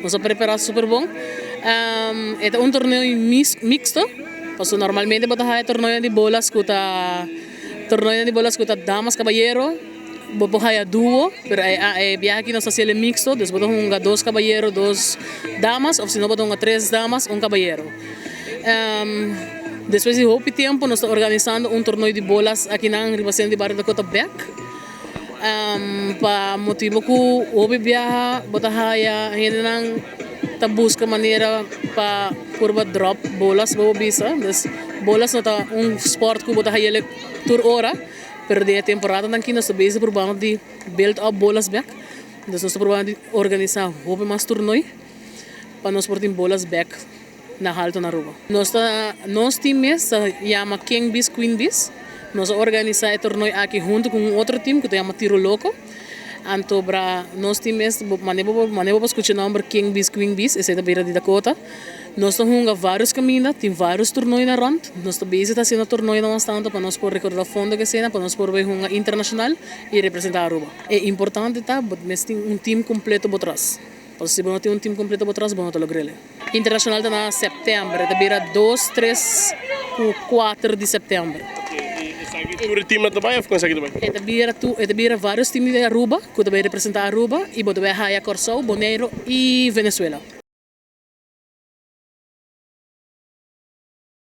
Nos a prepara super bon. E ta un torneo mixto, pasobra normalmente bo ta haya torneo di bolas cu ta torneo di bolas cu ta damas cabayero, bo por haya duo, pero e biaha aki nos ta haciel mixto, dus bo ta hunga dos cabayero, dos damas, of si no bo ta hunga tres damas, un cabayero. Despues di hopi tempo nos ta organisando un torneo di bolas akinan riba Centro di Bario Dakota bek. Pa motibo ku hopi biaha bo ta haya hendenan ta buska manera pa purba drop bolas bo por bisa. Dus bolas no ta un sport ku bo ta hay'el tur ora, pero den e temporadanan aki nos ta bezig probando di build up bolas bek. Dus nos ta probando di organisa hopi mas tornoi pa nos por tin bolas bek na halto na Aruba. Nos ta nos team mes ta yama King Bees Queen Bees. Nos a organisa e tornoi aki hunto cu un otro team cu ta yama Tiro Loco. Anto bra nos team mes mane bo mane bo por scucha e nomber King Bees Queen Bees esey ta bira di Dakota. Nos ta hunga varios caminda, tin varios tornoinan rond. Nos ta bezig ta haciendo tornoinan bastante pa nos por recorda fondo ke esena pa nos por bay hunga internacional y representa Aruba. E importante ta bo mes tin un team completo bo tras. Pasobra si bo no tin un team completo bo tras bo no ta logr'el. Internacional ta na september, e ta bira dos, tres cu cuater di september. Esaki tur e teamnan ta bai of con esaki ta bai? E ta bira tur, e ta bira varios team di Aruba cu ta bai representa Aruba y bo ta bai haya Corsou, Boneiro y Venezuela.